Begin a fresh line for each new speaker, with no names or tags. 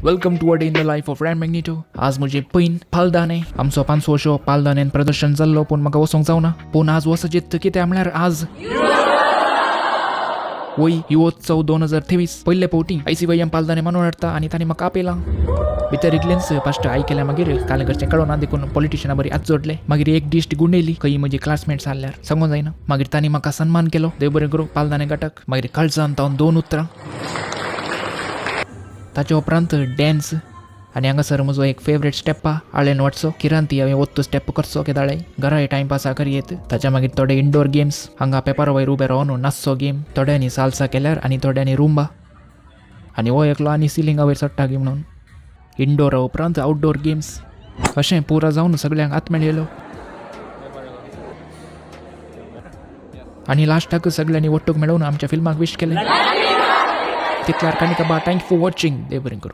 Welcome to a day in the life of Ram Magneto. आज म्हजे पयन पालदाने आमचो पांचवो शो पालदानेन प्रदर्शन जाल्लो, पूण म्हाका वचोंक जावना. पूण आज वचचेत कित्याक म्हळ्यार आज वय युवोत्सव 2023 पयले फावटी ICYM पालदाने मनोवन हाडटा आनी तांणी म्हाका आपयलां. भितर इतलेंच फस्ट आयकल्या मागीर काल घरचें कळोना देखून पॉलिटिशना बरी हात जोडले. मागीर एक दिश्ट गुंडयली खंय म्हजी क्लासमेट्स आहल्यार सांगूंक जायना. मागीर तांणी म्हाका सन्मान केलो. देव बरें करूं पालदाने गटाक. मागीर काळजान तावन दोन उतरां, ताच्या उपरांत डॅन्स आनी हांगासर म्हजो एक फेवरेट स्टेप आहा आळेन वाटचो किरांती. हांवें वत्तो स्टेप करचो केदाळे घराय टायमपास करयेत. ताच्या मागीर थोडे इंडोर गेम्स, हांगा पेपर वयर उबे रावन नाचचो गेम. थोड्यांनी सालसा केल्यार आनी थोड्यांनी रुंबा आनी हो एकलो आनी सिलिंगा वयर चडटा गी म्हणून. इंडोरा उपरांत आउटडोर गेम्स. अशें पुरा जावन सगळ्यांक हात मेळयलो आनी लास्टाक सगळ्यांनी ಒಟ್ಟುಗ್ मेळोवन आमच्या फिल्माक विश केलें. तितल्यार काणिकाबा. Thank you for watching. देव बरें करूं.